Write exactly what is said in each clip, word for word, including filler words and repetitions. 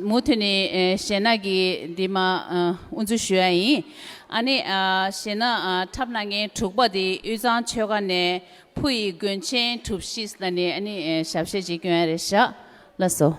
མུ་མཐུད་ནས་ཨེ་གཞས་སྣ་གི་འདི་མ་ཨ་དབུ་འཛུགས་ཞུ་ཡ་ཡིན། ཨ་ནི་ཨ་གཞས་སྣ་ཨ་འཁྲབ་གནང་མཁན་དྲུག་པ་དེ་དབུས་གཙང་ཆོལ་ཁ་ནས་བུ་ཡི་མགོན་ཆེན་གྲུབ་བཞི་ལབ་ནས་ཨ་ནི་ཨེ་ཞབས་གཞས་ཅིག་སྐྱོན་ཡ་རེད་ཤག་ལགས་སོ།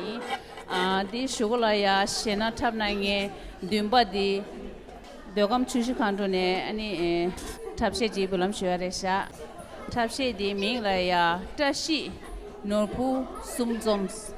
ཡིན། ཨ། འདི་གཞུག་གུ་ལ་ཡ་གཞས་སྣ་འཁྲབ་གནང་མཁན་བདུན་པ་འདི་མདོ་ཁམས་ཆུ་བཞི་སྒང་དྲུག་ནས་ཨ་ནི་ཨེ་འཁྲབ་གཞས་ཅིག་འབུལ་ལམ་ཞུ་བ་རེད་ཤག་འཁྲབ་གཞས་འདིའི་མིང་ལ་ཡ་བཀྲ་ཤིས་ནོར་བུ་གསུམ་འཛོམས།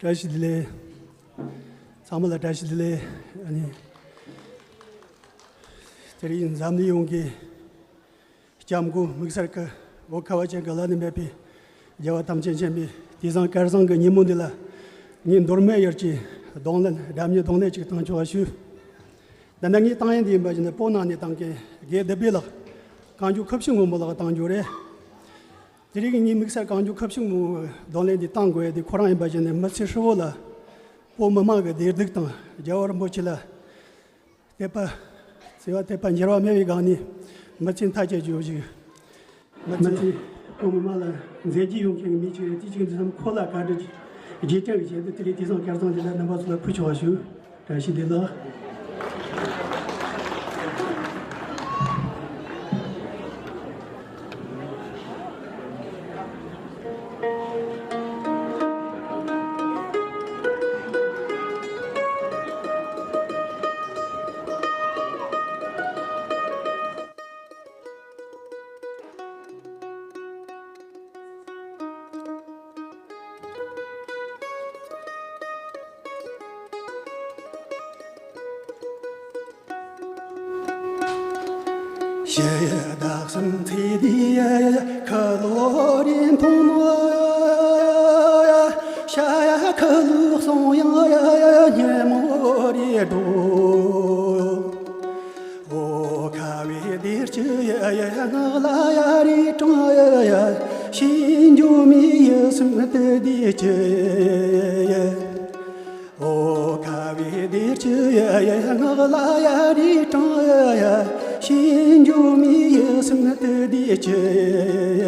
བཀྲ་ཤིས་བདེ་ལེགས། ཚང་མ་ལ་བཀྲ་ཤིས་བདེ་ལེགས། ཨ་ནི། དེ་རིང་འཛམ་གླིང་ཡོངས་ཀྱི་སྐྱབས་མགོན་དམིགས་བསལ་གྱི་འོད་ཁ་བ་ཅན་གྱི་བླ་ན་མེད་པའི་རྒྱལ་བ་ཐམས་ཅད་མཁྱེན་པའི་དུས་བཟང་སྐལ་བཟང་གི་ཉིན་མོ་འདི་ལ། ངས་མདོ་སྨད་ཡུལ་གྱི་རྡུང་ལེན། སྒྲ་སྙན་རྡུང་ལེན་ཅིག་བཏང་ཆོག་པ་ཞུ། ད་ནི་ངས་བཏང་ཡས་འདི་ཡིན་པ་ཞིག་ནི་བོད་ནང་ནས་བཏང་མཁན་དགེ་ལྡི་པའི་ལགས། གངས་ལྗོངས་ཁུ་བྱུག་སྔོན་མོ་ལགས་བཏང་རྒྱུ་རེད། དེ་རིང་གི་ངའི་དམིགས་བསལ་གངས་ལྗོངས་ཁུ་བྱུག་སྔོན་མོའི་རྡུང་ལེན་འདི་བཏང་དགོས་ཡས་དེ་ཁོ་རང་ཡིན་པ་ཞིག་ནི། མི་ཚེ་ཧྲིལ་བོ་ལ་བོད་མི་མང་གི་བདེ་སྡུག་དང་རྒྱལ་བ་རིན་པོ་ཆེ་ལ་དད་པ། བརྩེ་བ་དད་པ་འགྱུར་བ་མེད་པའི་སྒང་ནས་མི་ཚེ་མཐའ་སྐྱེལ་རྒྱུ་ཞིག་མི་ཚེ་ཁོང་མི་མང་ལ་མཛད་རྗེས་ཡོང་མཁན་གྱི་མི་གཅིག་རེད། དེ་གཅིག་འདི་ཙམ་ཁོ་ལ་བཀའ་དྲིན་རྗེས་དྲན་གྱི་ཆེད་དུ་དེ་རིང་དུས་བཟང་སྐལ་བཟང་འདི་ལ་རྣམ་པ་ཚོ་ལ་ཕུལ་ཆོག་པ་ཞུ། བཀྲ་ཤིས་བདེ་ལེགས། ཞི་བདག་གསུམ་ཚེ་འདིའི་ཁ་ལོ་རེ་མཐོང་ནོ། ཤ་ཡ་ཁ་ལུག་སོང་ཡང་སྙེ་མོ་རེ་འགྲོ། འོ་ཁ་བའི་སྡེར་ཆུ་ཡ་ཡ་ངག་ལ་ཡ་རེ་དྲང་ཡ་ཡ། ཤེས་འཇོག་མི་ཡུལ་སེམས་དུ་བདེ་ཆུ་ཡ་ཡ། འོ་ཁ་བའི་སྡེར་ཆུ་ཡ་ཡ་ངག་ལ་ཡ་རེ་དྲང་ཡ་ཡ། ཤེས་འཇོག་མི་ཡུལ་སེམས་དུ་བདེ་ཆུ་ཡ་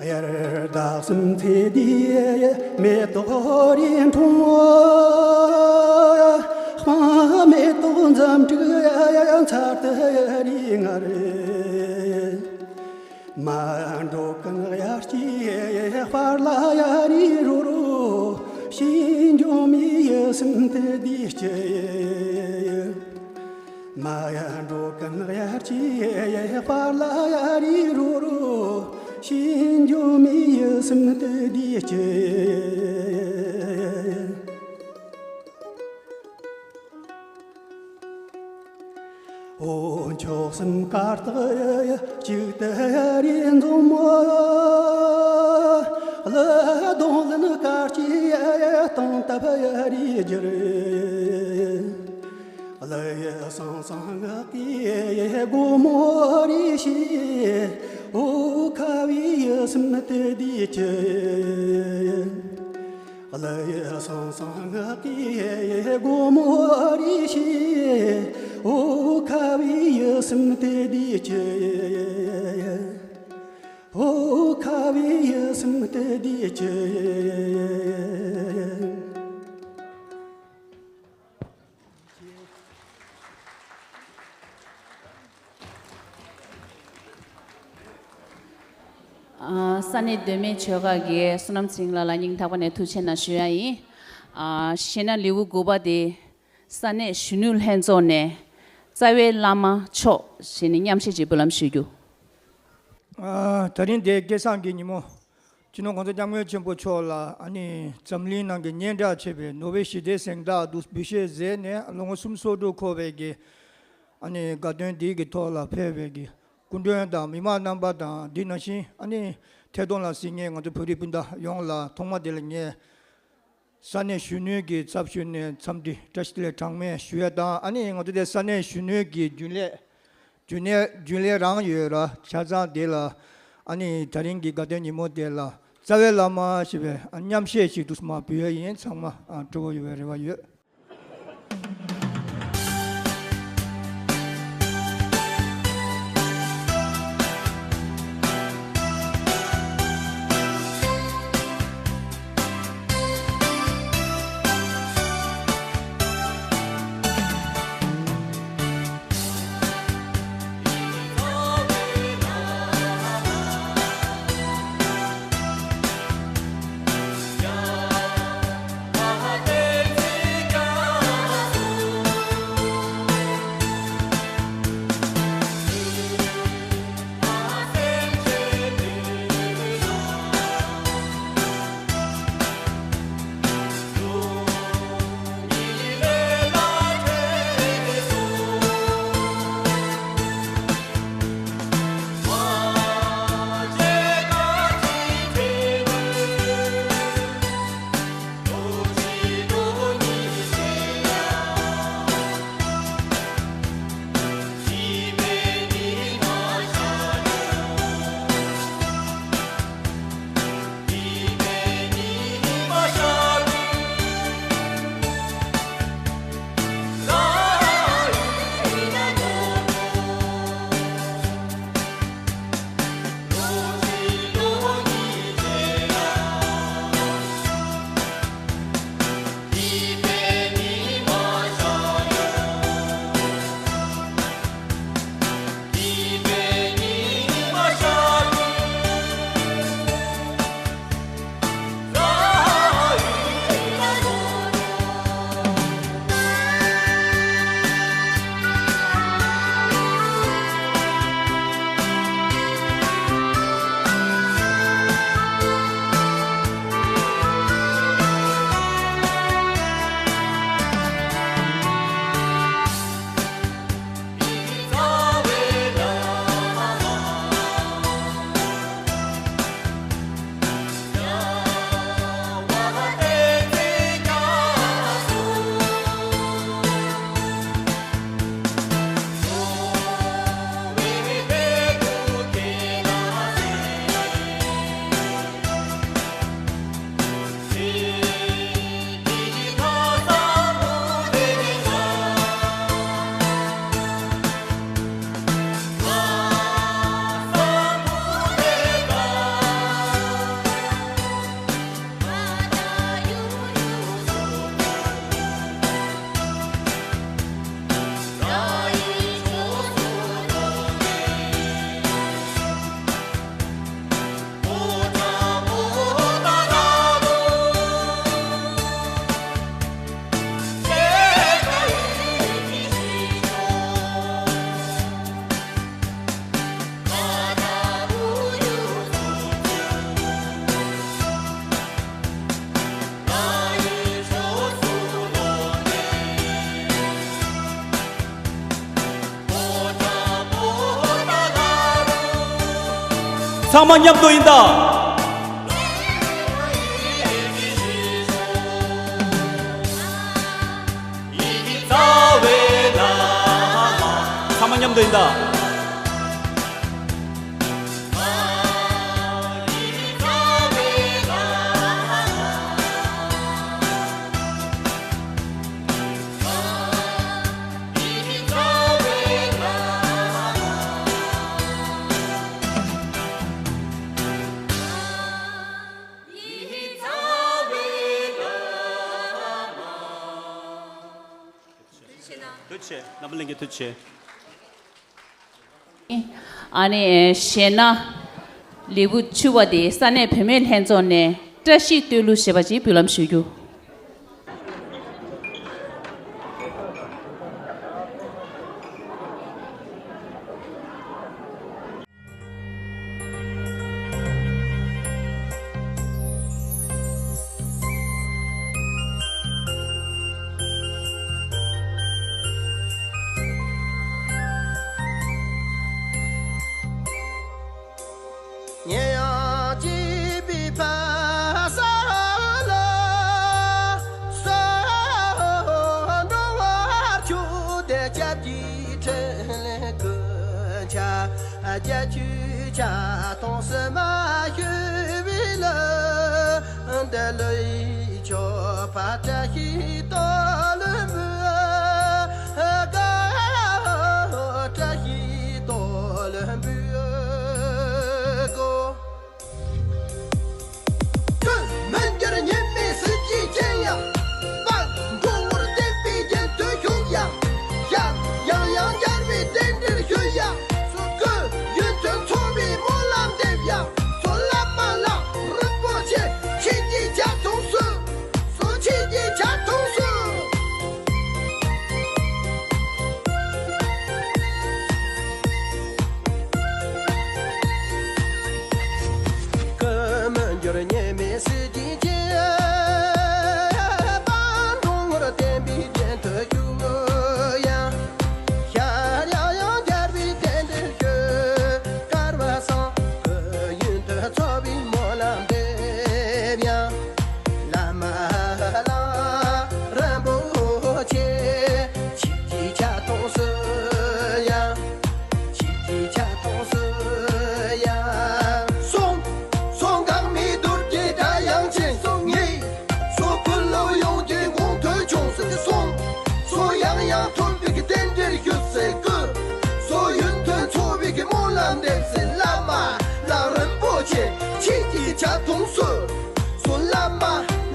ཡ། དབྱར་ཟླ་གསུམ་ཚེས་བདུན་མེ་ཏོག་རེ་འཁྲུངས། སྤང་མེ་ཏོག་འཛུམ་དྲུག་ཡ་ཡ་མཚར་དུ་རེ་ངར། མ་འགྲོ་ཀུན་དབྱར་སྐྱེས་དཔའ་ལ་ཡ་རེ་རོ་རོ། ཤེས་འཇོག་མི་ཡུལ་སེམས་དུ་བདེ་སྐྱེ། མ་ཡ་འགྲོ་ཀུན་དབྱར་སྐྱེས་དཔའ་ལ་ཡ་རེ་རོ་རོ། ཤེས་འཇོག་མི་ཡུལ་སེམས་དུ་བདེ་སྐྱེ། འོ་མཆོག་གསུམ་གར་སྟེགས་གཅིག་ཏུ་རེ་འཛོམས། ཀླུ་གདོང་ལན་དཀར་གྱི་སྟོང་སྟབས་རེ་གྱུར། ཀླུ་ཡི་ཟང་ཟིང་ངག་གི་སྒོ་མོ་རེ་ཕྱེ། འོ་ཁ་བའི་ཡུལ་སེམས་དུ་བདེ་སྐྱེ། ཀླུ་ཡི་ཟང་ཟིང་ངག་གི་སྒོ་མོ་རེ་ཕྱེ། འོ་ཁ་བའི་ཡུལ་སེམས་དུ་བདེ་སྐྱེ། འོ་ཁ་བའི་ཡུལ་སེམས་དུ་བདེ་སྐྱེ། ཨ། ས་གནས་མདོ་སྨད་ཆོལ་ཁ་གི་བསོད་ནམས་ཚེ་རིང་ལགས་ལ་སྙིང་ཐག་པ་ནས་ཐུགས་རྗེ་ཆེ་གནང་ཞུ་ཡ་ཡིན། ཨ། གཞས་སྣ་ལེའུ་དགུ་པ་དེ་ས་གནས་གཞོན་ནུ་ལྷན་ཚོགས་ནས་རྩ་བའི་བླ་མ་མཆོག་ཞེས་ནས་མཉམ་གཞས་ཀྱི་འབུལ་ལམ་ཞུ་རྒྱུ། ཨ། ད་རིང་དེ་སྐལ་བཟང་གི་ཉིན་མོ། སྤྱི་ནོར་༸གོང་ས་༸སྐྱབས་མགོན་ཆེན་པོ་མཆོག་ལ་ཨ་ནི་འཛམ་གླིང་ནང་གི་སྙན་གྲགས་ཆེ་བའི་ནོ་བེལ་ཞི་བདེའི་གཟེངས་རྟགས་འདུག་འབུལ་བཞེས་མཛད་ནས་ལོ་ངོ་སུམ་ཅུ་སོ་དྲུག་འཁོར་བའི་གི་ཨ་ནི་དགའ་སྟོན་འདི་གི་ཐོག་ལ་ཕེབས་པའི་གི་སྐུ་མགྲོན་དང་མི་མང་རྣམ་པ་དང་འདི་ནང་བཞིན་ཨ་ནི་ཐད་གཏོང་ལ་གཟིགས་མཁན་ང་ཚོ་བོད་རིགས་སྤུན་ཟླ་ཡོངས་ལ་ཐོག་མ་དེ་ལ་ངས་ས་གནས་གཞོན་ནུའི་གི་ཚབ་ཞུས་ནས་འཚམས་འདྲི་བཀྲ་ཤིས་བདེ་ལེགས་གྲངས་མེད་ཞུ་ཡ་དང་། ཨ་ནི་ང་ཚོ་དེ་ས་གནས་གཞོན་ནུའི་གི་རྒྱུན་ལས་རྒྱུན་ལས་རྒྱུན་ལས་རང་ཡོད་ར། ཆ་ཚང་དེ་ལ་ཨ་ནི་ད་རིང་གི་དགའ་སྟོན་ཉིན་མོ་དེ་ལ་རྩ་བའི་བླ་མ་ཞེས་པའི་ཨ་མཉམ་གཞས་ཤིག་འདུག་སེ་མར་འབུལ་ཡ་ཡིན། ཚང་མ་ཨ་སྤྲོ་པོ་ཡོང་བའི་རེ་བ་ཡོད། ཚང་མ་མཉམ་དུ་ཡིན་ད། ཚང་མ་མཉམ་དུ་ཡིན་ད། ཐུགས་རྗེ་ཆེ། རྣམ་པ་ལྷན་རྒྱས་ཐུགས་རྗེ་ཆེ། ཨ་ནི་གཞས་སྣ་ལེའུ་བཅུ་པ་དེ་ས་གནས་བུད་མེད་ལྷན་ཚོགས་ནས་བཀྲ་ཤིས་བསྟོད་གླུ་ཞེས་པ་ཅིག་འབུལ་ལམ་ཞུ་རྒྱུ། ཉེ་ཡང་སྐྱིད་པའི་ཕ་ས་ལ། ས་འགྲོ་བར་ཆུ་དེ་སྐྱབས་ཀྱི་ཕྲིན་ལས་ཀུན་ཁྱབ། རྒྱ་ཆུ་ཆ་ཐོང་སུ་མ་ཞུ་བའི་ལ། འདི་ལོའི་ཆོ་ཕ་བཀྲ་ཤིས་དོ་ལུ་འབུལ་ག། བཀྲ་ཤིས་དོ་ལུ་འབུལ་གོ། ཀུན་མི་འགྱུར་ཉི་མའི་ཟིལ་གྱིས་བཅིངས་ཡ། དཔལ་འབྲུག་ངོར་བརྟན་པའི་རྒྱན་དུ་བཞུགས་ཡ། ཞབས་ཡང་ཡང་རྒྱལ་བའི་རྟེན་འབྲེལ་ཞུ་ཡ། སྐུ་ཡོན་ཏན་ཚོགས་པའི་སྨོན་ལམ་འདེབས་ཡ། གསུང་བླ་མ་ལག་རིན་པོ་ཆེ་ཆོས་ཀྱི་ཆ་ཐོང་སུ། གསུང་ཆོས་ཀྱི་ཆ་ཐོང་སུ། ཀུན་མི་འགྱུར་ཉི་མའི་ཟིལ་གྱིས་བཅིངས། དཔལ་འབྲུག་ངོར་བརྟན་པའི་རྒྱན་དུ་བཞུགས་ཡ། ཞབས་ཡང་ཡང་རྒྱལ་བའི་རྟེན་འབྲེལ་ཞུ། སྐལ་བ་བཟང་སྐུ་ཡོན་ཏན་ཚོགས་པའི་སྨོན་ལམ་འདེབས་ཡ། བླ་མ་ལག་རིན་པོ་ཆེ་ཆོས་ཀྱི་ཆ་ཐོང་སུ་ཡ། ཆོས་ཀྱི་ཆ་ཐོང་སུ་ཡ། གསུང་གསུང་འགག་མེད་རྡོ་རྗེ་སྒྲ་དབྱངས་ཅན། གསུང་ངེས་སོ་ཀུན་སློབ་ཡོངས་ཀྱི་དགོངས་དོན་འབྱུང་ཟེར། གསུང་གསུང་ཡང་ཡང་ཐོབ་པའི་གི་རྟེན་འབྲེལ་ཞུ་ཟེར། ཀུན་གསུང་ཡོན་ཏན་ཚོགས་པའི་གི་སྨོན་ལམ་འདེབས་ཟེར། བླ་མ་ལག་རིན་པོ་ཆེ་ཆོས་ཀྱི་ཆ་ཐོང་སུ། གསུང་བླ་མ་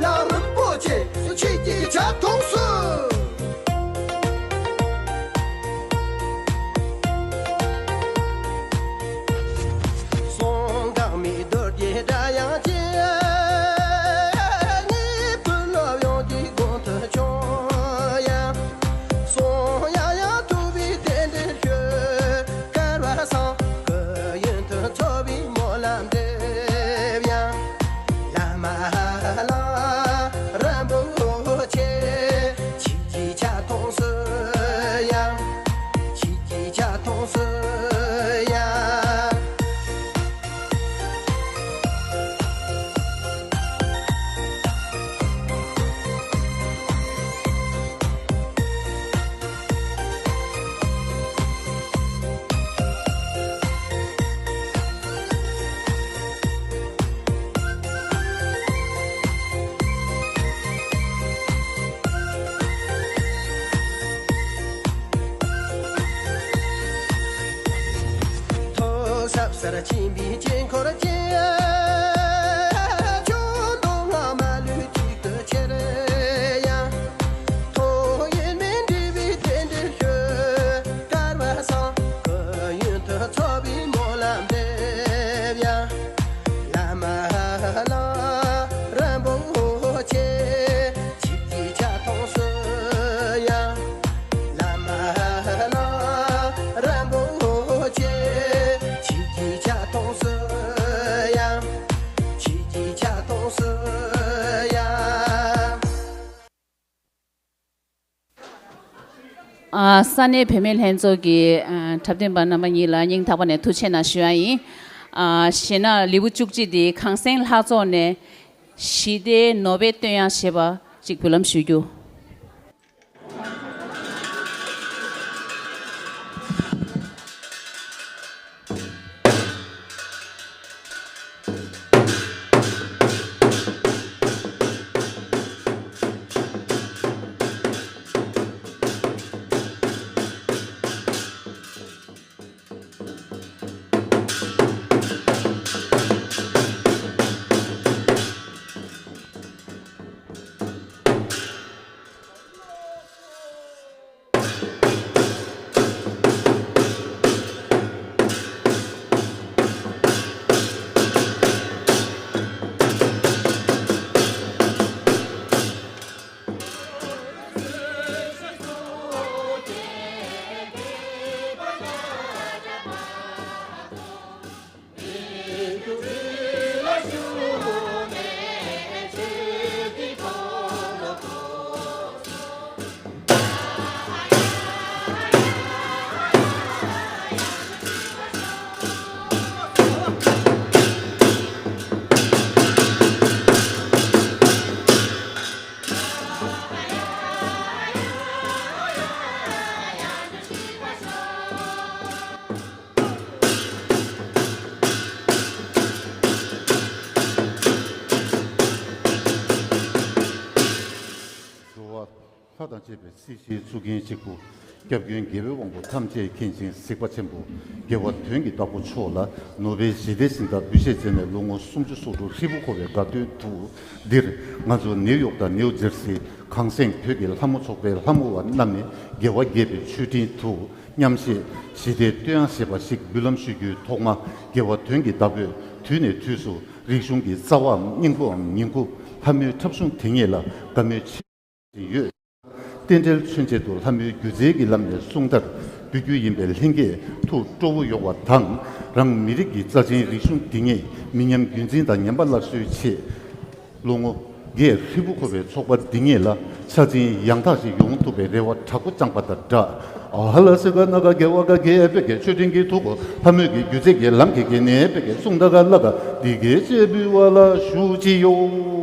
ལག་རིན་པོ་ཆེ་ཆོས་ཀྱི་ཆ་ཐོང་སུ། གསུང་འགག་མེད་རྡོ་རྗེ་སྒྲ་དབྱངས་ཅན། ཉིད་ཀུན་སློབ་ཡོངས་ཀྱི་དགོངས་དོན་འབྱུང་ཡ། གསུང་ཡང་ཡང་ཐོབ་པའི་རྟེན་འབྲེལ་ཞུ། སྐལ་བ་བཟང་སྐུ་ཡོན་ཏན་ཚོགས་པའི་སྨོན་ལམ་འདེབས་ཡ། བླ་མ་ལག་རིན་པོ་ཆེ་ཆོས་ཀྱི་ཆ་ཐོང་སུ་ཡ། ཆོས་ཀྱི་ཆ་ཐོང་སུ་ཡ། ཐོག་ཟབ་སར་ཕྱིན་པའི་དཀྱིལ་འཁོར་ཅན། ཆོས་མདོ་སྔ་མ་ལུས་གཅིག་ཏུ་ཁྱེར་ཡང་། ཐོག་ཡེ་མེད་འབྲས་བུའི་རྟེན་འབྲེལ་ཞུ། སྐལ་བ་བཟང་སྐུ་ཡོན་ཏན་ཚོགས་པའི་སྨོན་ལམ་འདེབས་ཡ། བླ་མ་ལག་རིན་པོ་ཆེ་ཆོས་ཀྱི་ཆ་ཐོང་སུ་ཡ། བླ་མ་ལག་རིན་པོ་ཆེ་ཆོས་ཀྱི་ཆ་ཐོང་སུ་ཡ། ཆོས་ཀྱི་ཆ་ཐོང་སུ་ཡ། ཨ། ས་གནས་བུད་མེད་ལྷན་ཚོགས་ཀྱི་ཨ་འཁྲབ་སྟོན་པ་རྣམ་པ་གཉིས་ལ་སྙིང་ཐག་པ་ནས་ཐུགས་རྗེ་གནང་ཞུ་ཡ་ཡིན། ཨ། གཞས་སྣ་ལེའུ་བཅུ་གཅིག་དེ་གངས་སེང་ལྷ་ཚོགས་ནས་ཞི་བདེའི་ནོར་དཔལ་བཏོན་ཡག་ཞེས་པ་ཅིག་འབུལ་ལམ་ཞུ་རྒྱུ། འགྲོ་བ་ལྷ་དང་བཅས་པའི་སྲིད་ཞིའི་གཙུག་རྒྱན་གཅིག་པུ། སྐྱབས་མགོན་རྒྱལ་བའི་དབང་པོ་ཐམས་ཅད་མཁྱེན་ཅིང་གཟིགས་པ་ཆེན་པོ་རྒྱལ་བ་དོན་གྱི་བདག་པོ་མཆོག་ལ་ནོར་དཔལ་ཞི་བདེའི་གཟེངས་རྟགས་འབུལ་བཞེས་མཛད་ནས་ལོ་ངོ་སུམ་ཅུ་སོ་དྲུག་ཧྲིལ་པོ་འཁོར་བའི་དགའ་སྟོན་དུས་འདིར། ང་ཚོ་ནེའུ་ཡོག་དང་ནེའུ་ཇར་སི་གངས་སེང་བོད་ཀྱི་ལྷ་མོ་ཚོགས་པའི་ལྷ་མོ་བ་རྣམས་ནས་རྒྱལ་བ་དགྱེས་པའི་མཆོད་སྤྲིན་དུ། མཉམ་གཞས་ཞི་བདེའི་བསྟོད་དབྱངས་ཞེས་པ་ཞིག་འབུལ་ལམ་ཞུ་རྒྱུའི་ཐོག་མ། རྒྱལ་བ་དོན་གྱི་བདག་པོས་དུས་ནས་དུས་སུ་རིག་གཞུང་གི་རྩ་བའམ་སྙིང་པོའམ་ཉིང་ཁུ་ལྷ་མོའི་འཁྲབ་གཞུང་དེ་ཉིད་ལ་དགའ་མོས་ཆེ་བཞིན་ཡོད། རྟེན་འབྲེལ་མཚོན་ཆེད་དུ་ལྷ་མོའི་སྒྱུ་རྩལ་གྱི་ལམ་ནས་གསུང་མཐར་འབུལ་རྒྱུ་ཡིན་པས། ལྷན་རྒྱས་ཐུགས་སྤྲོ་བོ་ཡོང་བ་དང་། རང་མི་རིགས་ཀྱི་རྩ་ཆེན་རིག་གཞུང་འདི་ཉིད་མི་ཉམས་རྒྱུན་འཛིན་དང་ཉམས་པ་སླར་གསོའི་ཆེད། ལོ་ངོ་བརྒྱད་ཧྲིལ་པོ་འཁོར་བའི་ཚོགས་པ་འདི་ཉིད་ལ་ཆ་ཆེན་ཡང་དག་ཞིག་ཡོང་ཐུབ་པའི་རེ་བ་དྲག་པོ་བཅངས་པ་དང་སྦྲགས། ཨ་ཧ་ལ་སི་ཀ་ན་ག་གེ་ཝ་ག་གེ་པེ་ཀེ་མཆོད་སྤྲིན་གྱི་ཐུགས་སྒོ་ལྷ་མོས་ཀྱི་སྒྱུ་རྩལ་གྱི་ལམ་གྱི་གེ་ནེ་པེ་ཀེ་གསུང་ད་ག་ལ་ག་འདི་གེ་ཅེ་བུ་བ་ལ་ཞུ་ཅི་ཡོ།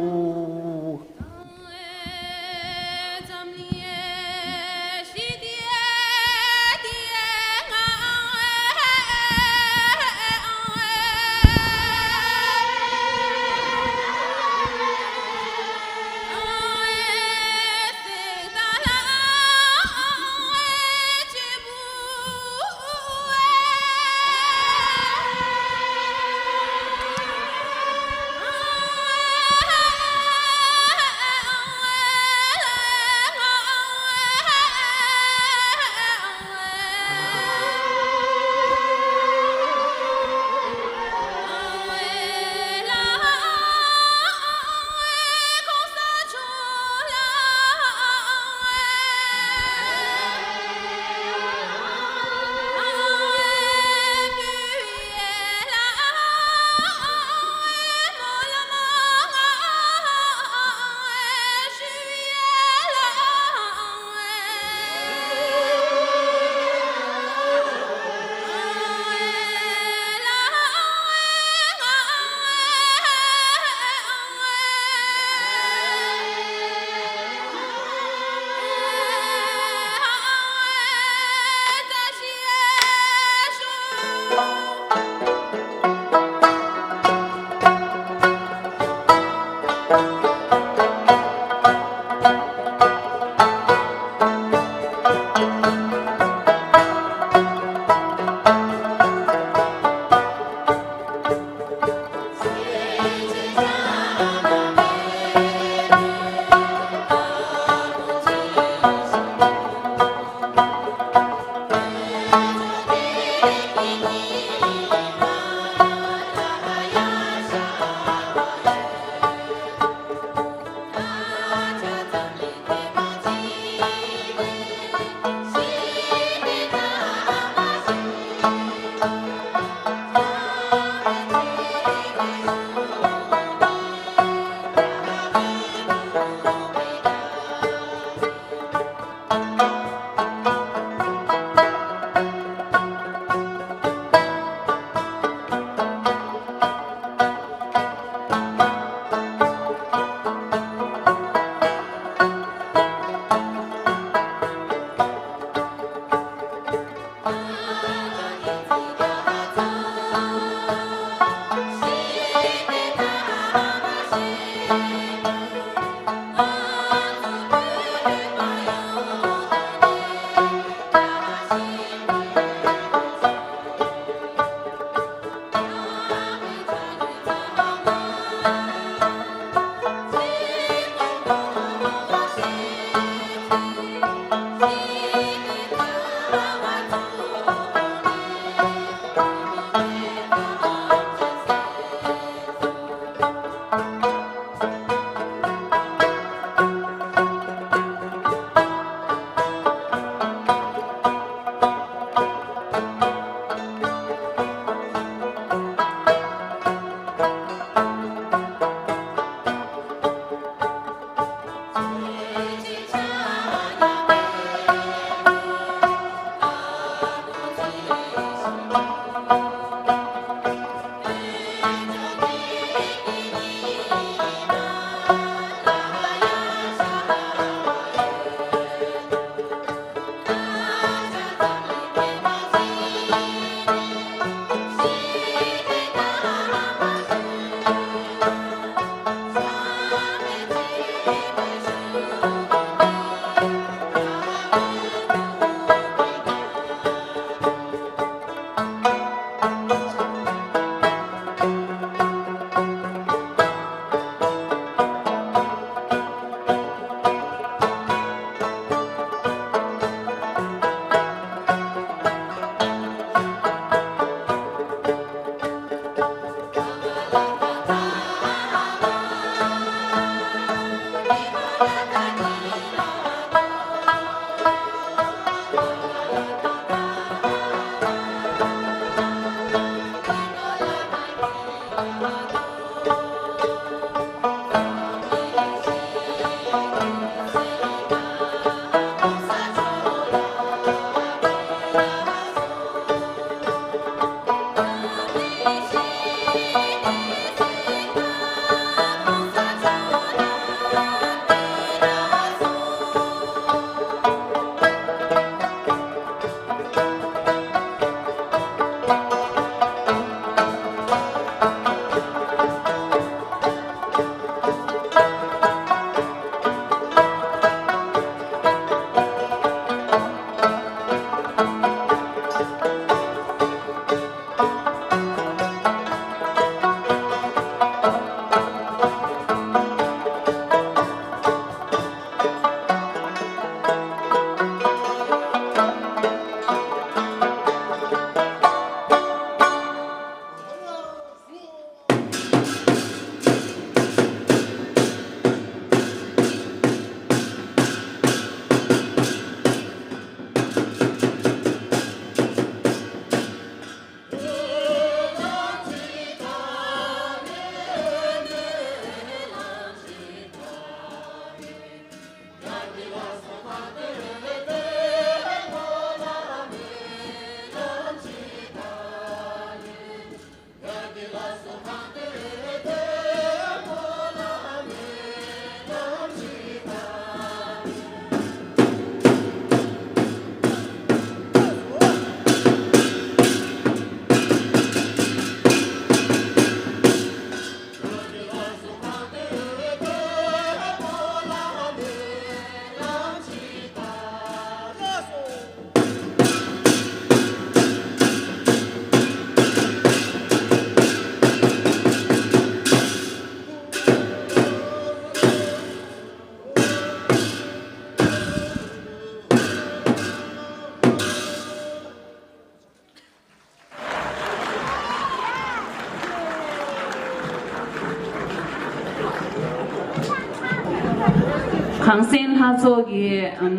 གངས་སེང་ལྷ་ཚོགས་ཀྱི་ཨམ།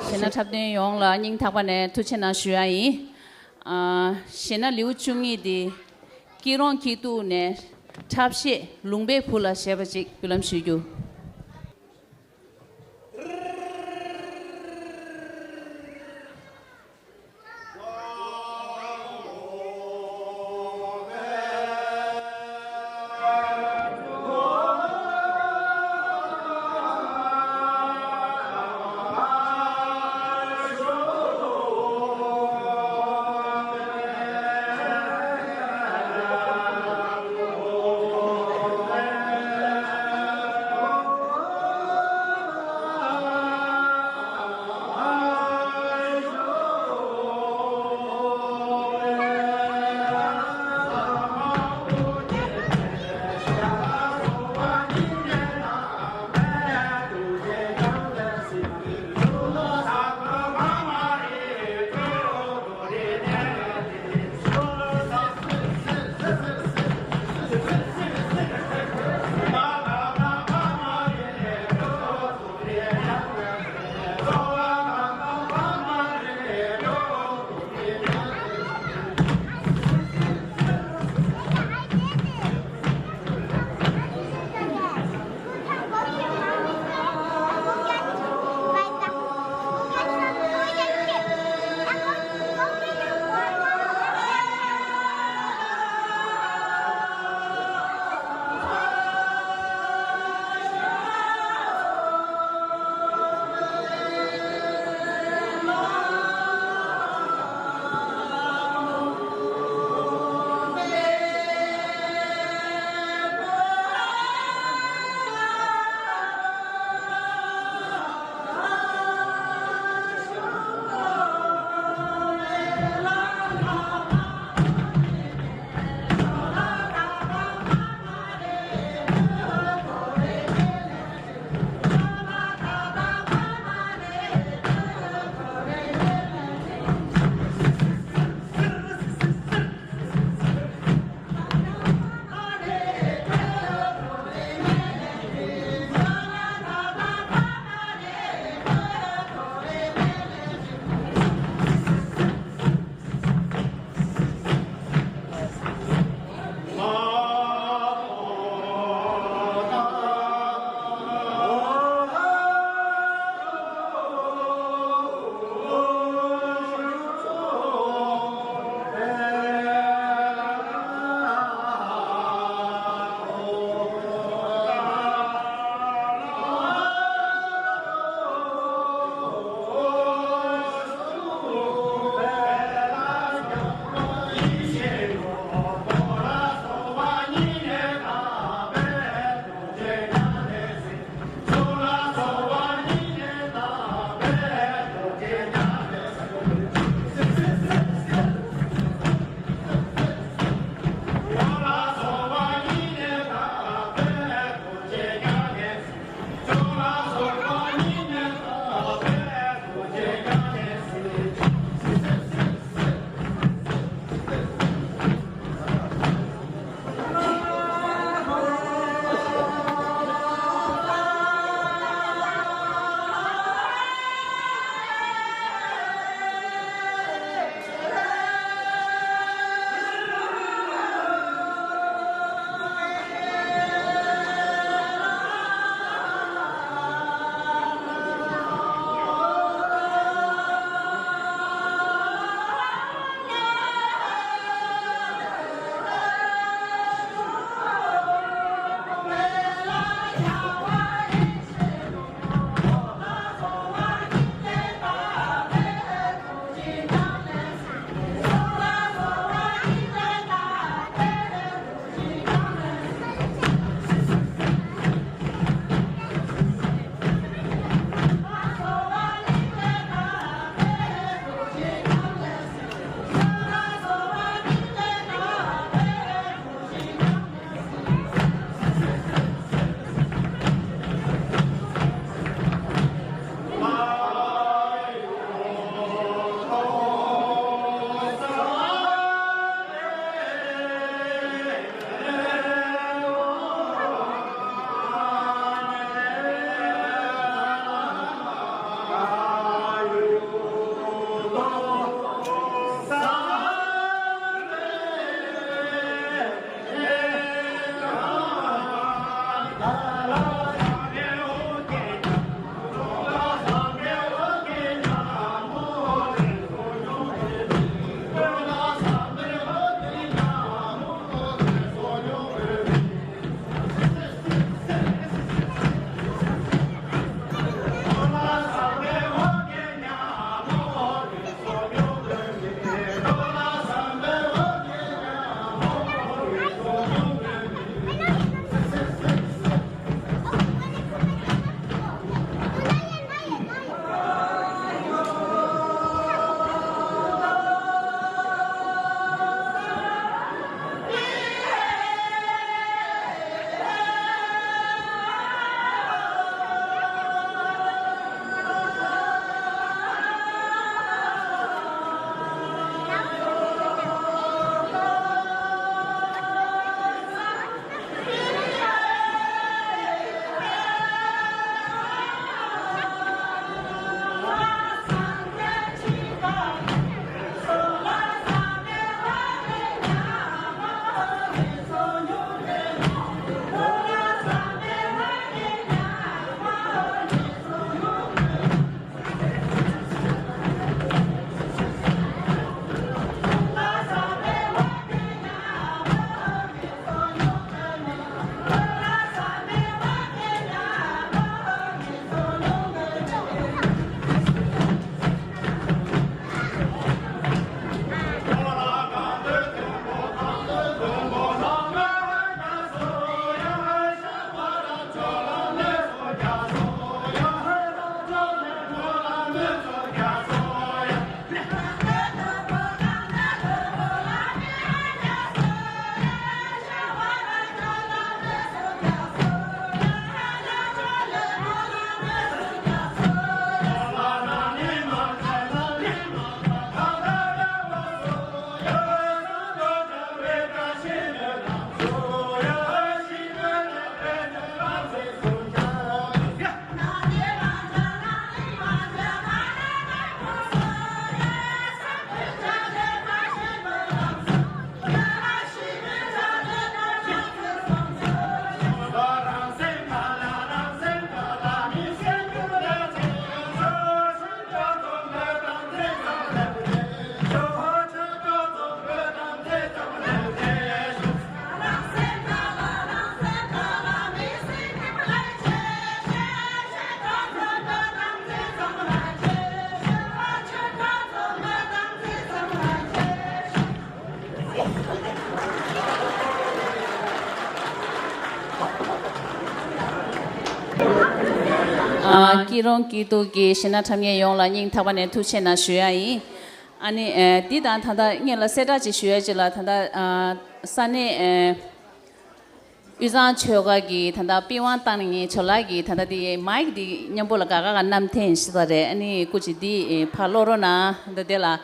གཞས་སྣ་འཁྲབ་སྟོན་ཡོངས་ལ་སྙིང་ཐག་པ་ནས་ཐུགས་རྗེ་གནང་ཞུ་ཡ་ཡིན། ཨ། གཞས་སྣ་ལེའུ་བཅུ་གཉིས་འདི་སྐྱིད་རོང་སྐྱིད་སྡུག་ནས་འཁྲབ་གཞས་ལུང་པའི་བུ་ལ་ཞེས་པ་ཅིག་འབུལ་ལམ་ཞུ་རྒྱུ། ཨ། སྐྱིད་རོང་སྐྱིད་སྡུག་གི་གཞས་སྣ་འཁྲབ་མཁན་ཡོངས་ལ་སྙིང་ཐག་པ་ནས་ཐུགས་རྗེ་ཆེ་གནང་ཞུ་ཡ་ཡིན། ཨ་ནི་ཨ་འདི་དང་ད་ལྟ་སྔོན་ལ་གསལ་བསྒྲགས་ཅིག་ཞུ་ཡ་ཅིག་ལ། ད་ལྟ་ཨ་ས་གནས་ཨ་དབུས་གཙང་ཆོལ་ཁ་གི་ད་ལྟ་པི་ཝང་བཏང་ནས་ངའི་ཇོ་ལགས་ཀྱིས་ད་ལྟ་འདི་མའིག་འདི་མཉམ་པོ་ལ་དགའ་དགའ་ག་བསྣམས་འཐེན་ཤི་ས་རེད། ཨ་ནི་སྐུ་མཁྱེན་འདི་ཕར་སློག་རོགས་གནང་། ད་དེ་ལ་ཨ་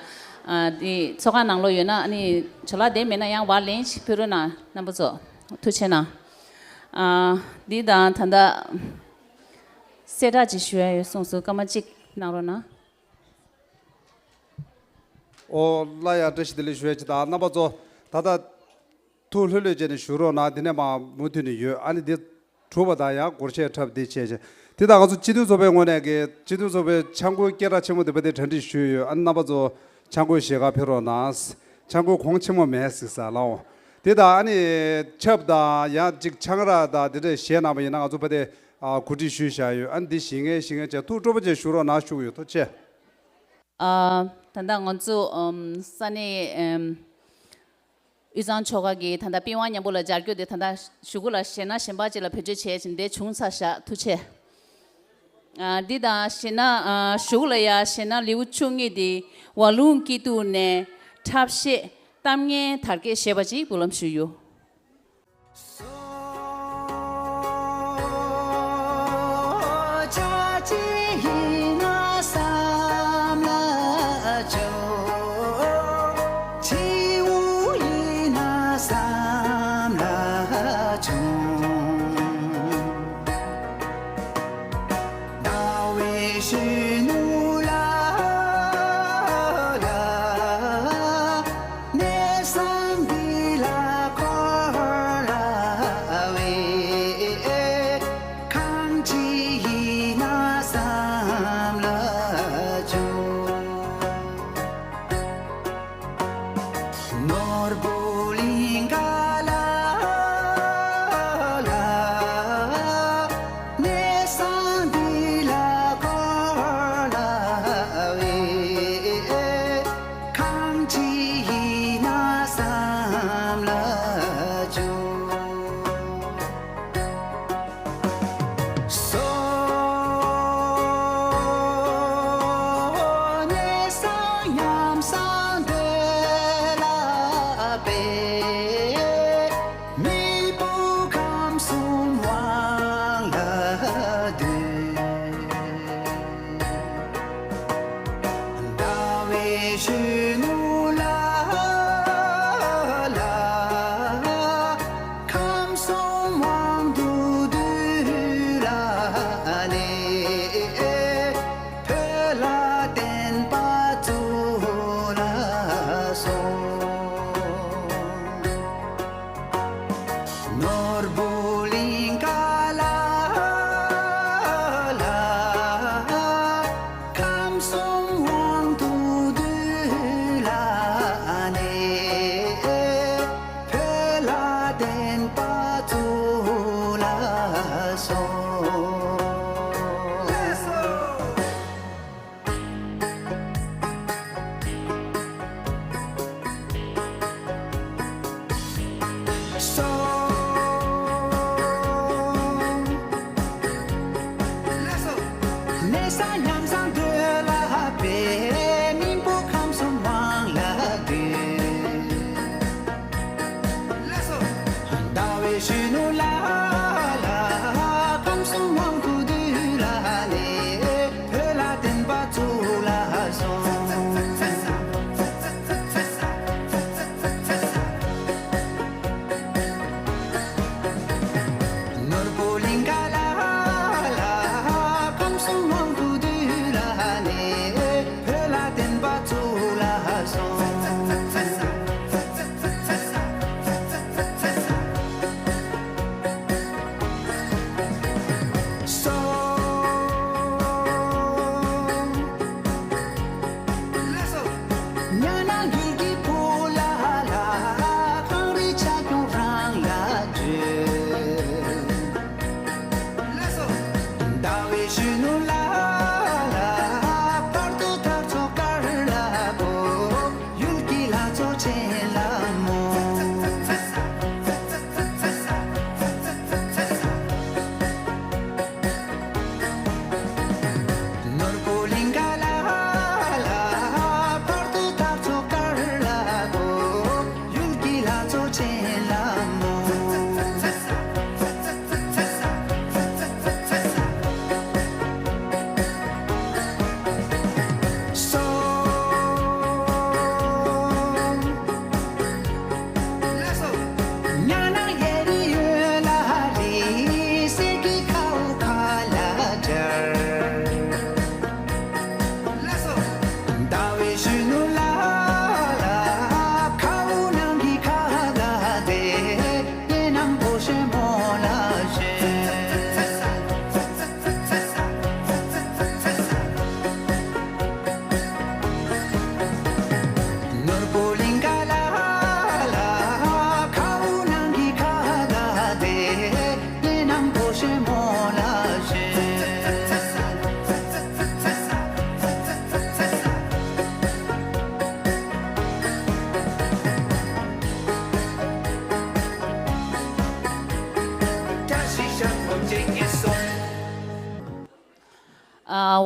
འདི་ཚོགས་ཁང་ནང་ལོགས་ཡོད་ན། ཨ་ནི་ཇོ་ལགས་དེ་མེད་ན་ཡང་བར་ལེན་ཅིག་ཕུལ་རོགས་གནང་། རྣམ་པ་ཚོ་ཐུགས་རྗེ་གནང་། ཨ་འདི་དང་ད་ལྟ་གསལ་བསྒྲགས་ཅིག་ཞུ་ཡ་ཡོད་གསུངས་སོང་། སྐར་མ་གཅིག་གནང་རོགས་གནང་། ཨོ་ལ་ཡ། བཀྲ་ཤིས་བདེ་ལེགས་ཞུ་ཡ་ཅིག་དང་། རྣམ་པ་ཚོ་ད་ལྟ་ཐུགས་ལྷོད་ལྷོད་བྱས་ནས་བཞུགས་རོགས་གནང་། དེ་ནས་མར་མུ་མཐུད་ནས་ཡོད། ཨ་ནི་འདི་གྲུབ་པ་དང་ཡང་སྒོར་གཞས་འཁྲབ་འདི་བྱས་བྱས། དེ་དང་ང་ཚོ་སྤྱི་མཐུན་ཚོགས་པའི་ངོས་ནས་ཀྱི་སྤྱི་མཐུན་ཚོགས་པའི་ཆང་བསྐོལ་སྐད་གྲགས་ཆེན་པོ་འདི་པ་དེ་གྲ་སྒྲིག་ཞུས་ཡོད། ཨ་ནི་རྣམ་པ་ཚོ་ཆང་བསྐོལ་བཞེས་ག་ཕེབས་རོགས་གནང་། ཆང་བསྐོལ་གོང་ཆེན་མོ་མེད་ཟིག་ཟ་ལའོ། དེ་དང་ཨ་ནི་ཆབ་དང་ཡང་ཅིག་ཆང་རག་དང་དེ་འདྲས་བཞེས་གནང་བ་ཡིན་ན་ང་ཚོ་པ་དེ་ཨ་གོ་སྒྲིག་ཞུས་བཞག་ཡོད། ཨ་ནི་འདི་བཞེས་མཁན་བཞེས་མཁན་བྱས་ཐུགས་སྤྲོ་པོ་བྱས་བཞུགས་རོགས་གནང་ཞུ་གི་ཡོད། ཐུགས་རྗེ་ཆེ། ཨ་ད་ལྟ་ང་ཚོ་ཨམ་ས་གནས་ཨམ་དབུས་གཙང་ཆོལ་ཁ་གི་ད་ལྟ་པི་ཝང་མཉམ་པོ་ལ་སྦྱར་རྒྱུ་དེ་ད་ལྟ་གཞུག་གུ་ལ་གཞས་སྣ་གཞན་པ་ཅིག་ལ་བེད་སྤྱོད་བྱས་ཕྱིན་དེ་བྱུང་ཚར་བཞག་ཐུགས་རྗེ་ཆེ། ཨ་འདི་དང་གཞས་སྣ་ཨ་གཞུག་གུ་ལ་ཡ་གཞས་སྣ་ལེའུ་བཅུ་གཉིས་དེ་ཝ་ལུང་སྐྱིད་སྡུག་ནས་འཁྲབ་གཞས་གཏམ་ངན་དར་རྒྱས་ཞེས་པ་ཅིག་འབུལ་ལམ་ཞུས་ཡོད།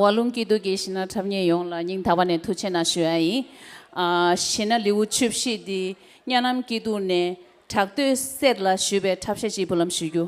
ཝ་ལུང་སྐྱིད་སྡུག་གི་གཞས་སྣ་འཁྲབ་མཁན་ཡོངས་ལ་སྙིང་ཐག་པ་ནས་ཐུགས་རྗེ་གནང་ཞུ་ཡ་ཡིན། ཨ། གཞས་སྣ་ལེའུ་བཅུ་བཞི་འདི་གཉའ་ནམ་སྐྱིད་སྡུག་ནས་བྲག་སྟོད་གསེར་ལ་ཞུས་པའི་འཁྲབ་གཞས་ཅིག་འབུལ་ལམ་ཞུ་རྒྱུ།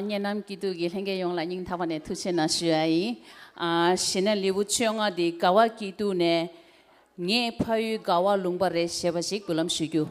གཉན་ནམ་སྐྱིད་སྡུག་གི་ལྷན་རྒྱས་ཡོངས་ལ་སྙིང་ཐག་པ་ནས་ཐུགས་རྗེ་གནང་ཞུ་ཡ་ཡིན། ཨ་གཞས་སྣ་ལེའུ་བཅོ་ལྔ་འདི་དགའ་བ་སྐྱིད་སྡུག་ནས། ངའི་ཕ་ཡུལ་དགའ་བ་ལུང་པ་རེད་ཞེས་པ་ཞིག་འབུལ་ལམ་ཞུ་རྒྱུ།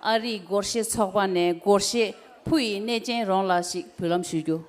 ཨ་རིའི་སྒོར་གཞས་ཚོགས་པ་ནས་སྒོར་གཞས་ཕུ་ཡི་གནས་ཆེན་རོང་ལ་ཞིག་འབུལ་ལམ་ཞུ་རྒྱུ།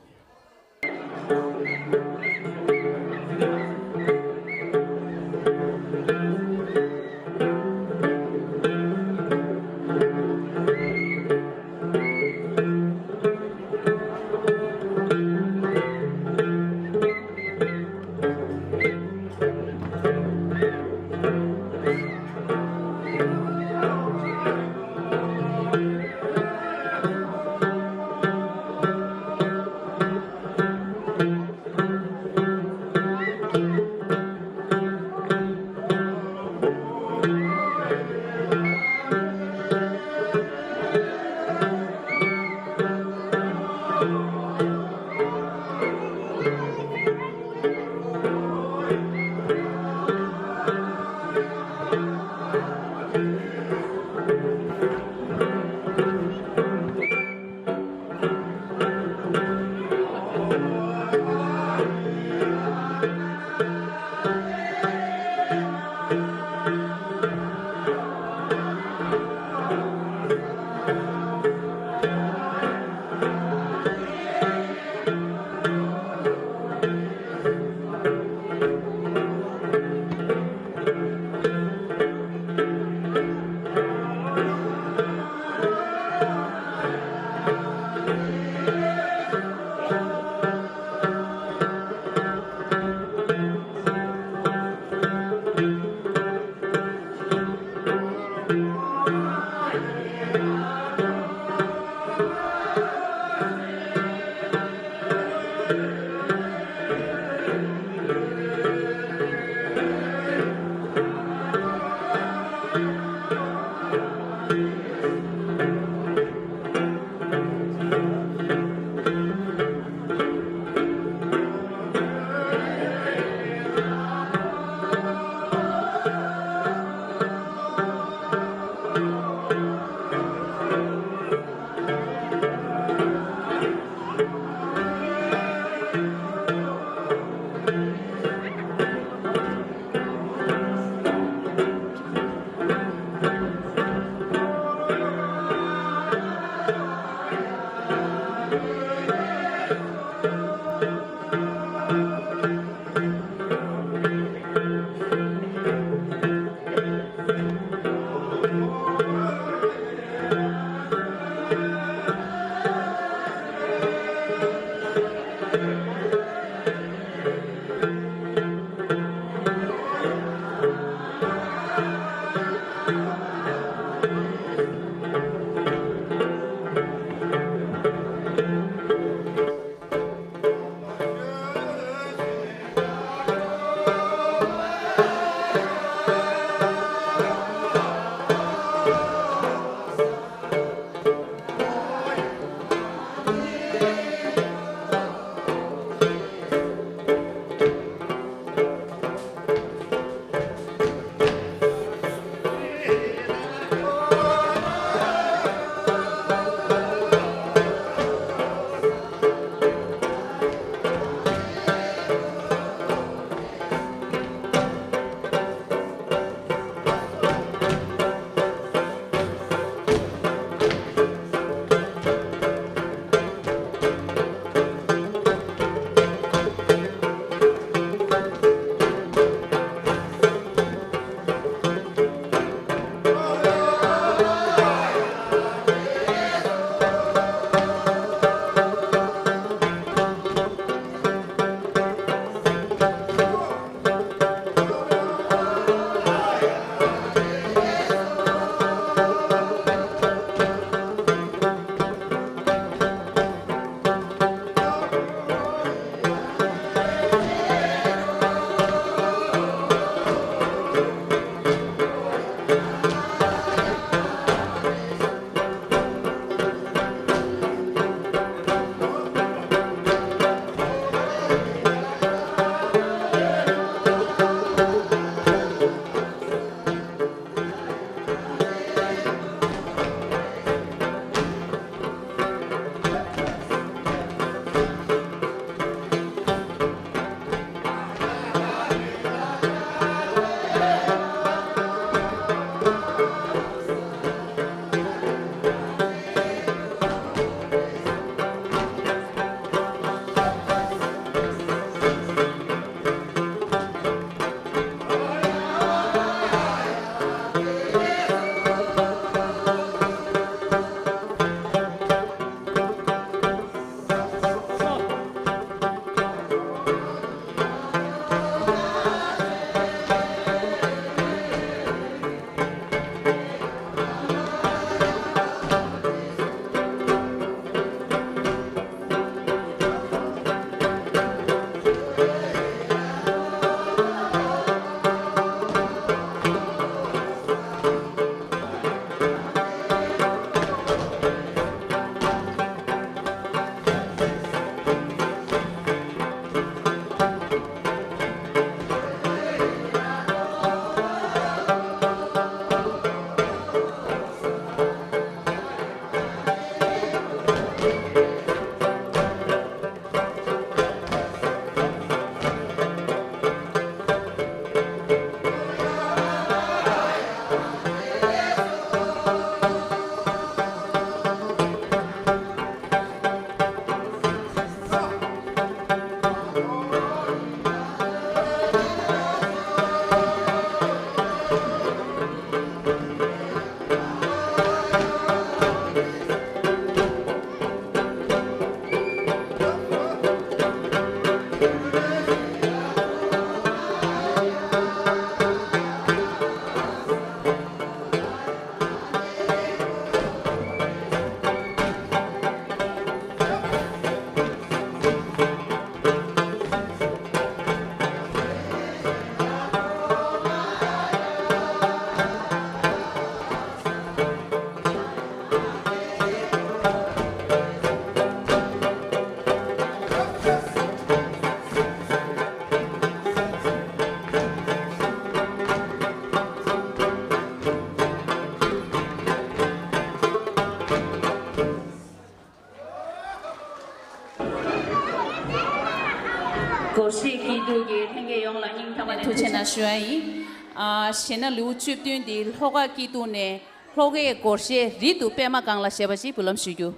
སྒོར་གཞས་སྐྱིད་སྡུག་གི་ལྷན་རྒྱས་ཡོངས་ལ་སྙིང་ཐག་པ་ནས་ཐུགས་རྗེ་གནང་ཞུ་བ་ཡིན། ཨ། གཞས་སྣ་ལེའུ་བཅུ་བདུན་འདི་ལྷོ་ཁ་སྐྱིད་སྡུག་ནས་ལྷོ་ཁའི་སྒོར་གཞས་རི་དུ་པད་མ་སྒང་ལ་ཞེས་པ་ཞིག་འབུལ་ལམ་ཞུ་རྒྱུ།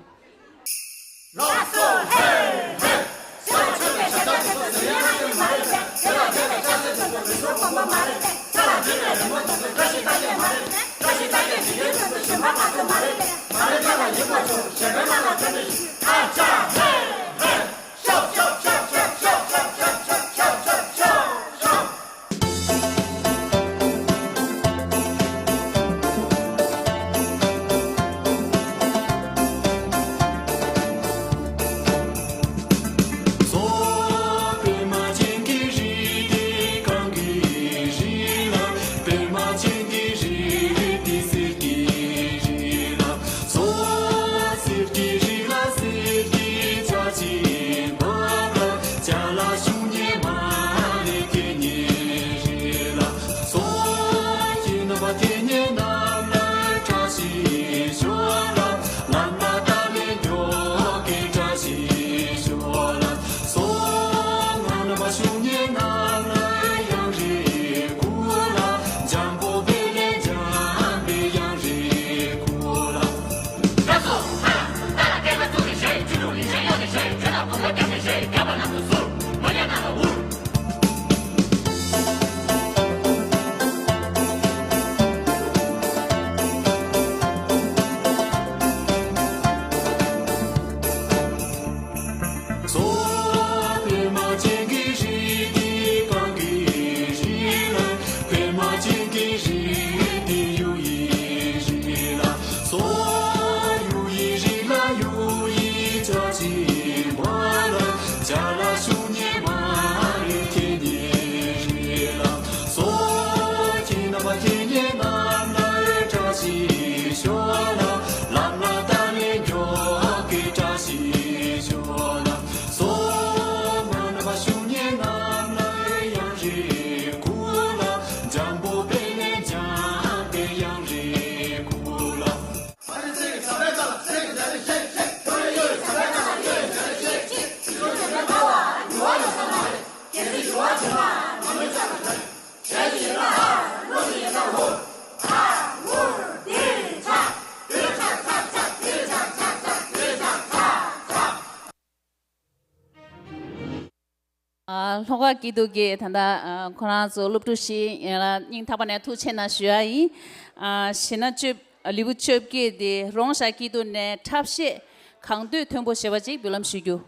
ཨ། ལྷོ་ཁ་སྐྱིད་སྡུག་གིས་ད་ལྟ། ཨ། ཁོ་རང་ཚོ་སློབ་ཕྲུག་བཞི་ཡན་ལ་སྙིང་ཐག་པ་ནས་ཐུགས་རྗེ་གནང་ཞུ་ཡ་ཡིན། ཨ། གཞས་སྣ་བཅུ། ལེའུ་བཅོ་བརྒྱད་དེ་རོང་བྱ་སྐྱིད་སྡུག་ནས་འཁྲབ་གཞས་གང་འདོད་མཐོན་པོ་ཞེས་པ་ཅིག་འབུལ་ལམ་ཞུ་རྒྱུ།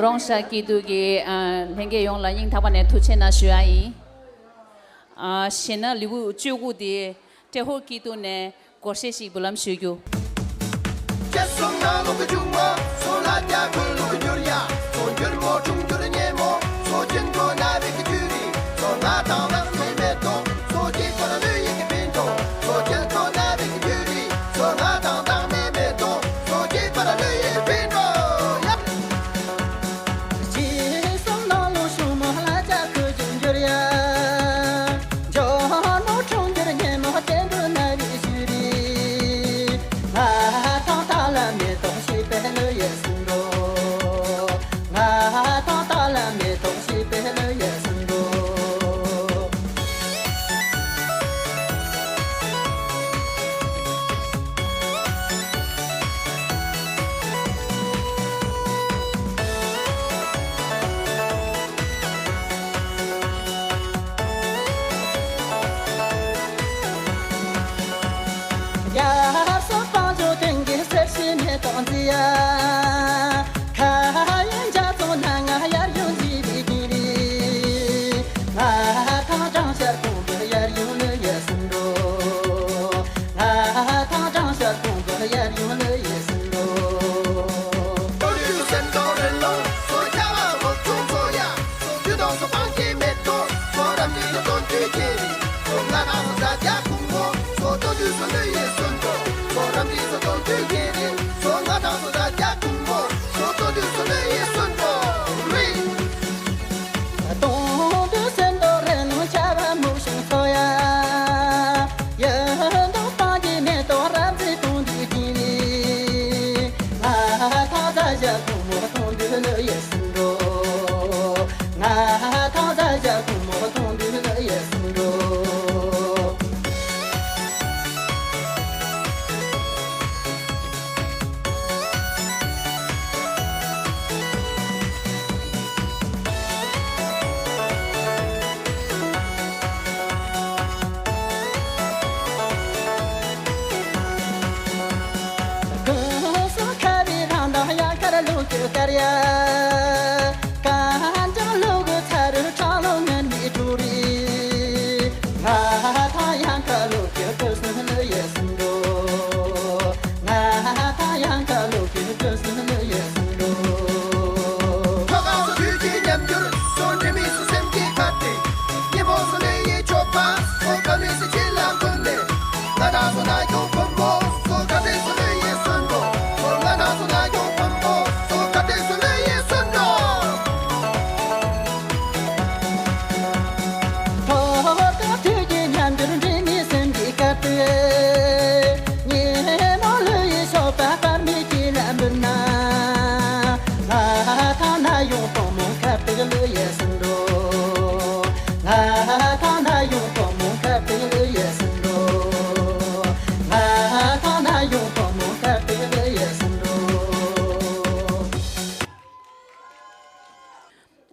རོང་ཤར་སྐྱིད་སྡུག་གི་ཨ་ལྷན་རྒྱས་ཡོངས་ལ་སྙིང་ཐག་པ་ནས་ཐུགས་རྗེ་ཆེ་གནང་ཞུ་ཡ་ཡིན། ཨ་གཞས་སྣ་ལེའུ་བཅུ་དགུ་དེ་ཏྲེ་ཧོར་སྐྱིད་སྡུག་ནས་སྒོར་གཞས་ཤིག་འབུལ་ལམ་ཞུ་རྒྱུ།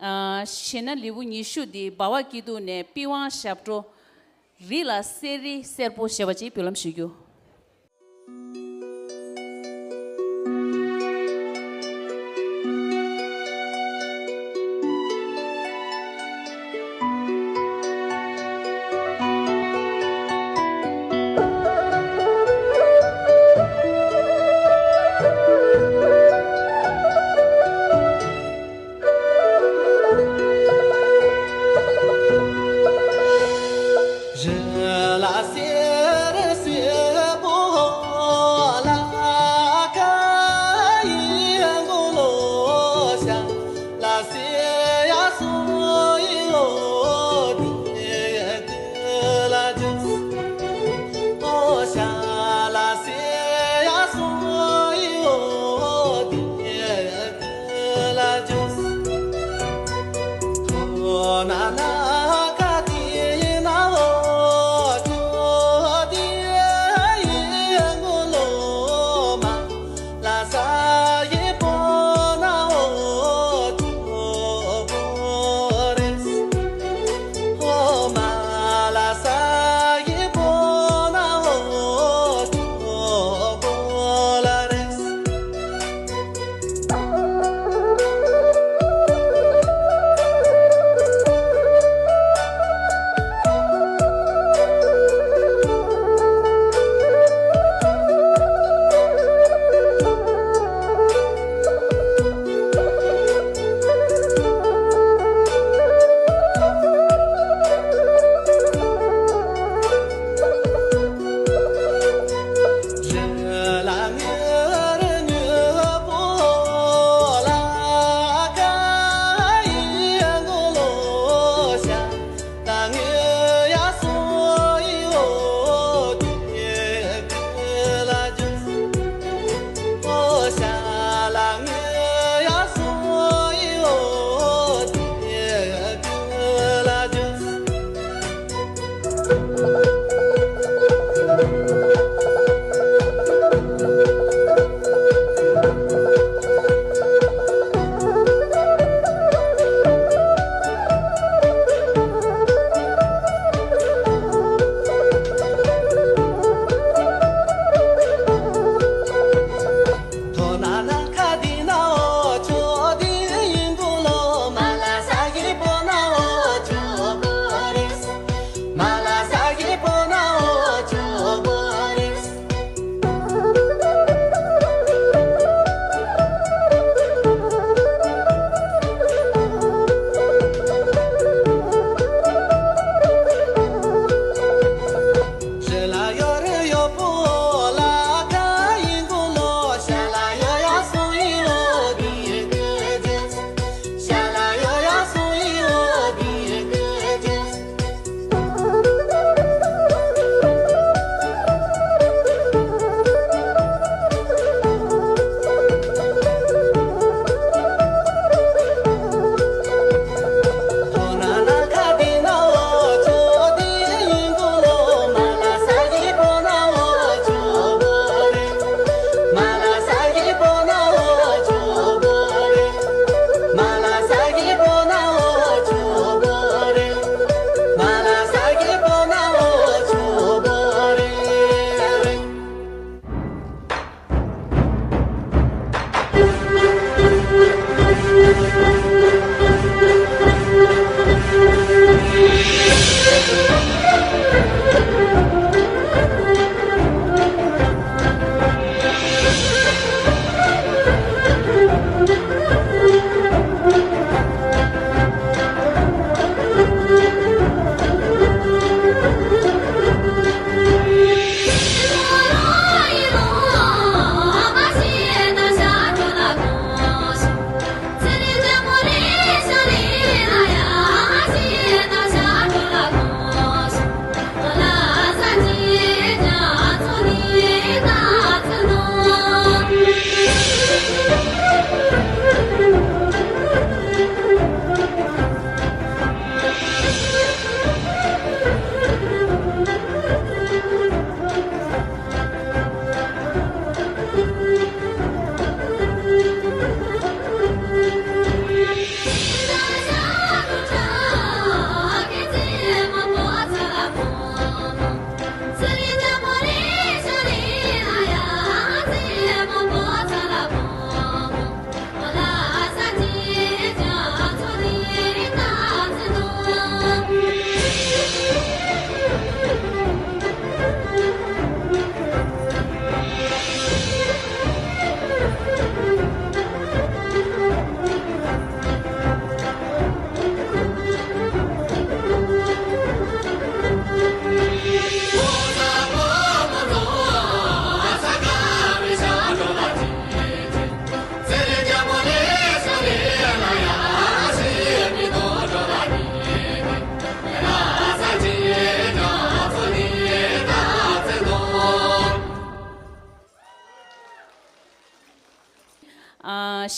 ཨ་གཞས་སྣ་ལེའུ་ཉི་ཤུ་འདི་འབའ་བ་སྐྱིད་སྡུག་ནས་པི་ཝང་ཞབས་བྲོ། རི་ལ་གསེར་རི་སེར་པོ་ཞེས་པ་ཅིག་འབུལ་ལམ་ཞུ་རྒྱུ།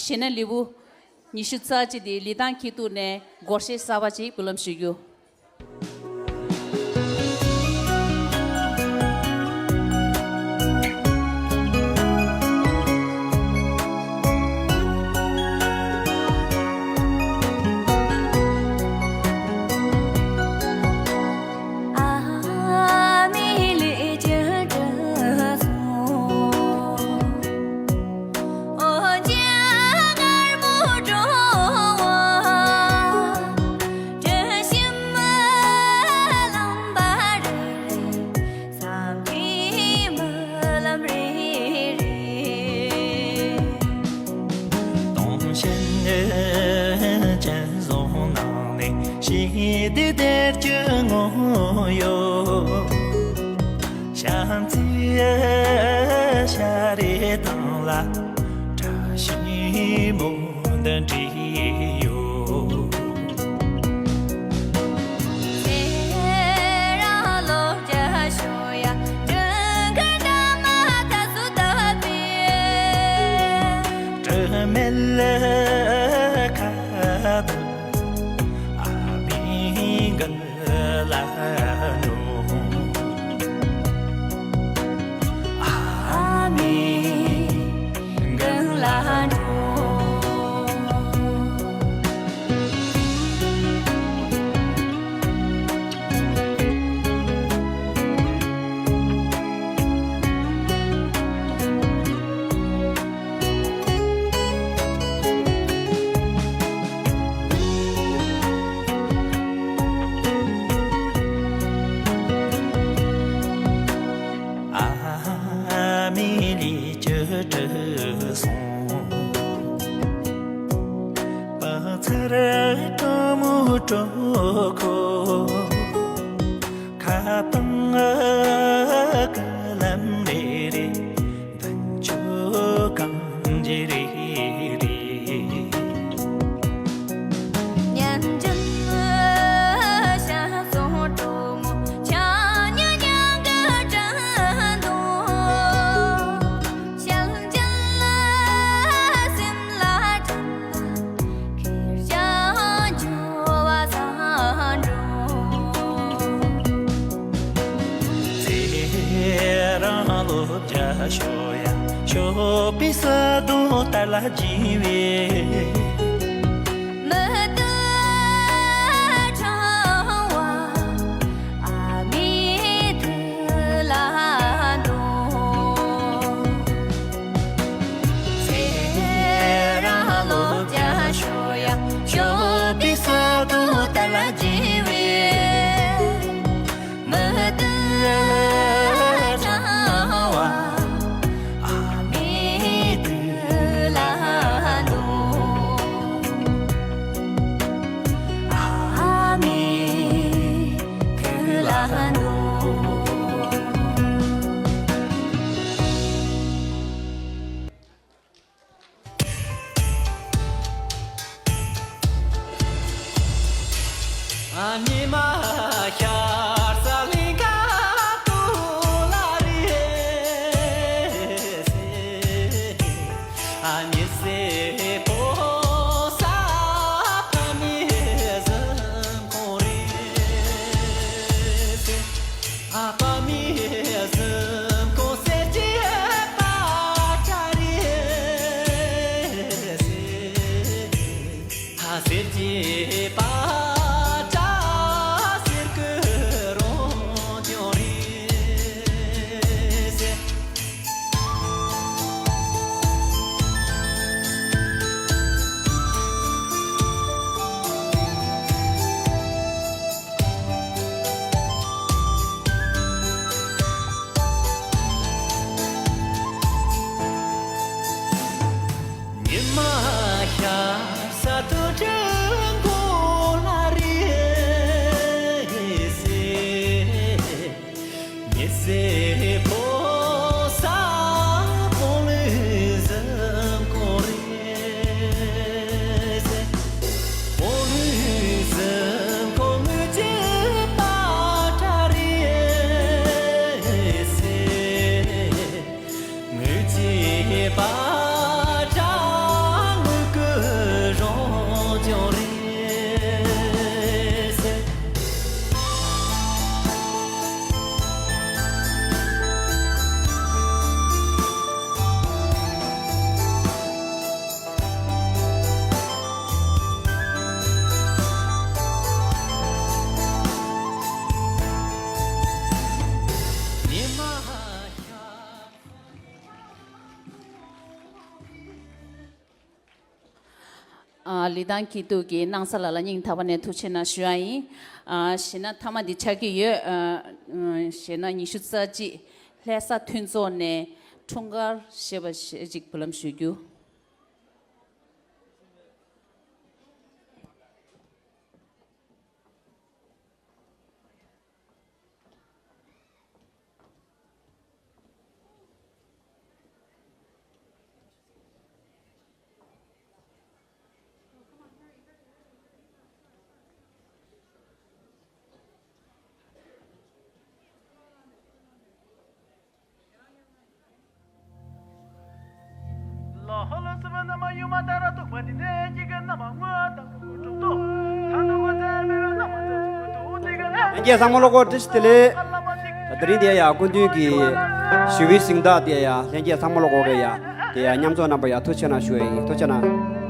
གཞས་སྣ་ལེའུ་ཉི་ཤུ་རྩ་གཅིག་དེ་ལི་ཐང་སྐྱིད་སྡུག་ནས་སྒོར་གཞས་གསར་པ་ཅིག་འབུལ་ལམ་ཞུ་རྒྱུ། སྟོང་བཞིན་ཅན་བཟུང་ནང་ནས་ཞི་བདེ་སྟེར་རྒྱུ་དངོས་ཡོད། བྱམས་བརྩེའི་ཤ་རུས་གཏིང་ལ་བཀྲ་ཤིས་མོ་འདི་བྲིས་ཡོད། ཚེ་རིང་ལོ་བརྒྱ་ཤོག་ཡ། སྒྲོན་ཁ་འདྲ་མ་ད་སུ་ད་པའི་དྲི་མེད་ཁ་དོག་ཨ་མའི་མགུལ་ལ་འགྲོ། ཨ་མའི་མགུལ་ལ་འགྲོ། ཨ་མའི་ལུས་ཀྱི་དྲི་བསུང་། བུ་ཚར་དྲོན་མོའི་དྲོད་ཁོལ། ཁ་པང་ཀི་ལམ་རེ་རེ། མདུན་ཅོག་གང་ཇེ་རེ་རེ། ཉམས་ཅན་ཤ་ཟུང་དྲོན་མོ། ཆ་ཉ་ཉང་གི་དྲན་གདུང་། ཞལ་མཇལ་སེམས་ལ་དྲན། ཁེར་རྐྱང་འགྱོ་བ་བཟང་འགྲོ། ཚེ་རིང་ལོ་བརྒྱ་ཤོག་ཡ། ཞོགས་པའི་ས་རྡོ་ལྟར་ལ་བརྗིད་པའི། མི་དུ་གྲང་བ། ཨ་མའི་དུས་ལ་འདུག། ཚེ་རིང་ལོ་བརྒྱ་ཤོག་ཡ། ཞོགས་པའི་ས་རྡོ་ལྟར་ལ་བརྗིད་པའི། མི་དུ་གྲང་བ། ཨ་མའི་དུས་ལ་འདུག། ཨ་མའི་དུས་ལ་འདུག། ཉི་མ་ཤར་ས་གླིང་ག་ཏུ་ལ་རེ་སེ། ཉི་ཟེར་ཕོ་ས་ཕ་མའི་གཟིམ་ཁང་རེད་ཟེར། ཨ་ཕ་མའི་གཟིམ་ཁང་གསེར་གྱི་པ་ཏྲ་རེད་ཟེར། ཨ་གསེར་གྱི་པ་ཏྲ་གསེར་གྱི་རོང་ཅོག་རེད་ཟེར། ཉི་མ་ཤར་ས་དུས་དྲན་གོ་ལ་ ལི་ཐང་སྐྱིད་སྡུག་གི་སྣང་ས་ལགས་ལ་སྙིང་ཐག་པ་ནས་ཐུགས་རྗེ་ཆེ་གནང་ཞུ་ཡ་ཡིན། ཨ་གཞས་སྣ་མཐའ་མ་འདི་ཆགས་ཀྱི་ཡོད། ཨ་གཞས་སྣ་ཉི་ཤུ་རྩ་གཅིག་ལྷ་ས་མཐུན་ཚོགས་ནས་འཁྲུངས་སྐར་ཞེས་པ་གཞས་གཅིག་འབུལ་ལམ་ཞུ་རྒྱུ། ལྷན་རྒྱས་ཚང་མ་ལོ་གོ་བཀྲ་ཤིས་བདེ་ལེགས། དེ་རིང་དེ་ཡ་སྐུ་མདུན་གྱི་ཞི་བའི་གཟེངས་རྟགས་དེ་ཡ་ལྷན་རྒྱས་ཚང་མ་ལོ་གོ་གེ་ཡ་དེ་ཡ་མཉམ་འཛོམས་རྣམ་པ་ཡ་ཐུགས་རྗེ་ཆེ་གནང་ཞུ་ཡ་ཡིན། ཐུགས་རྗེ་ཆེ་གནང་།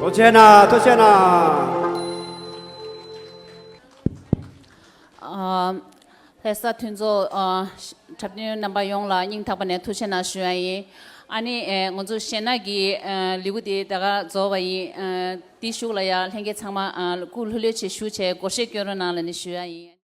ཐུགས་རྗེ་གནང་། ཐུགས་རྗེ་གནང་། ཨ། ལྷ་ས་མཐུན་ཚོགས་ཨ་འཁྲབ་སྟོན་རྣམ་པ་ཡོངས་ལ་སྙིང་ཐག་པ་ནས་ཐུགས་རྗེ་གནང་ཞུ་ཡ་ཡིན། ཨ་ནི་ཨེ་ང་ཚོ་གཞས་སྣ་གི་ཨ་ལེའུ་དེ་ད་ག་རྫོགས་པ་ཡིན། ཨ་དེའི་གཞུག་ལ་ཡ་ལྷན་རྒྱས་ཚང་མ་ཨ་སྐུ་ལྷོད་ལྷོད་བྱས་བཞུགས་བྱས་སྒོར་གཞས་སྐྱོན་རོགས་གནང་ལབ་ནས་ཞུ་ཡ་ཡིན།